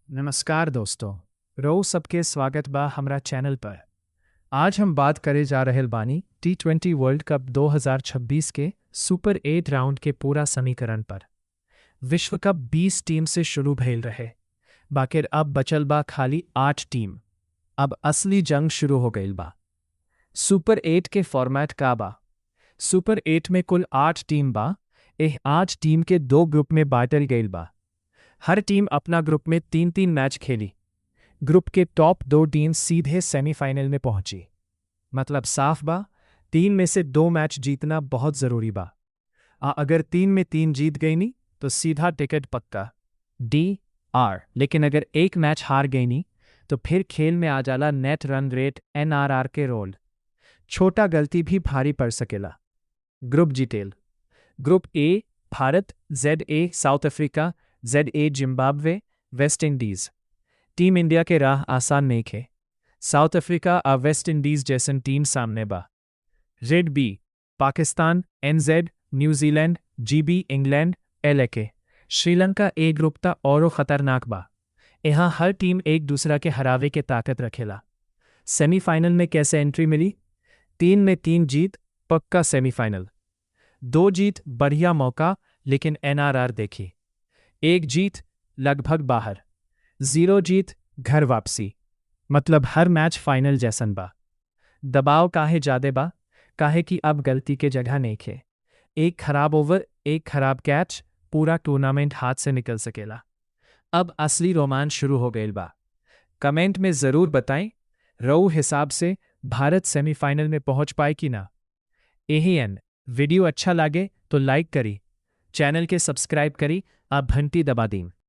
नमस्कार दोस्तों, रौ सबके स्वागत बा हमरा चैनल पर। आज हम बात करे जा रहल बानी टी20 वर्ल्ड कप 2026 के सुपर 8 राउंड के पूरा समीकरण पर। विश्व कप 20 टीम से शुरू भइल रहे, बाकिर अब बचल बा खाली 8 टीम। अब असली जंग शुरू हो गईल बा। सुपर 8 के फॉर्मेट का बा? सुपर 8 में कुल 8 टीम बा। एह 8 टीम के दो ग्रुप में बांटल गईल बा। हर टीम अपना ग्रुप में तीन तीन मैच खेली। ग्रुप के टॉप दो टीम सीधे सेमीफाइनल में पहुंची। मतलब साफ बा, तीन में से दो मैच जीतना बहुत जरूरी बा। आ अगर तीन में तीन जीत गई नी, तो सीधा टिकट पक्का। डी आर लेकिन अगर एक मैच हार गई नी, तो फिर खेल में आ जाला नेट रन रेट, एनआरआर के रोल। छोटा गलती भी भारी पड़ सकेला। Group detail: group A, Bharat, Z A South Africa, Z A Zimbabwe, West Indies. Team India के राह आसान नहीं खे। साउथ अफ्रीका आ वेस्ट इंडीज जैसन टीम सामने बा। Z B, Pakistan, NZ New Zealand, GB England, LAK Sri Lanka. ए ग्रुप ता औरो खतरनाक बा। यहाँ हर टीम एक दूसरा के हरावे के ताकत रखेला। सेमीफाइनल में कैसे एंट्री मिली? तीन में तीन जीत, पक्का सेमीफाइनल। दो जीत, बढ़िया मौका, लेकिन एनआरआर देखी। एक जीत, लगभग बाहर। 0 जीत, घर वापसी। मतलब हर मैच फाइनल जैसन बा। दबाव काहे जादे बा? काहे कि अब गलती के जगह नहीं खे। एक खराब ओवर, एक खराब कैच, पूरा टूर्नामेंट हाथ से निकल सकेला। अब असली रोमांच शुरू हो गईल बा। कमेंट में ज़रूर बताएं, रऊ हिसाब से भारत सेमीफाइनल में पहुंच पाए कि ना? यही एन वीडियो अच्छा लागे तो लाइक करी, चैनल के सब्सक्राइब करी आ घंटी दबा दी।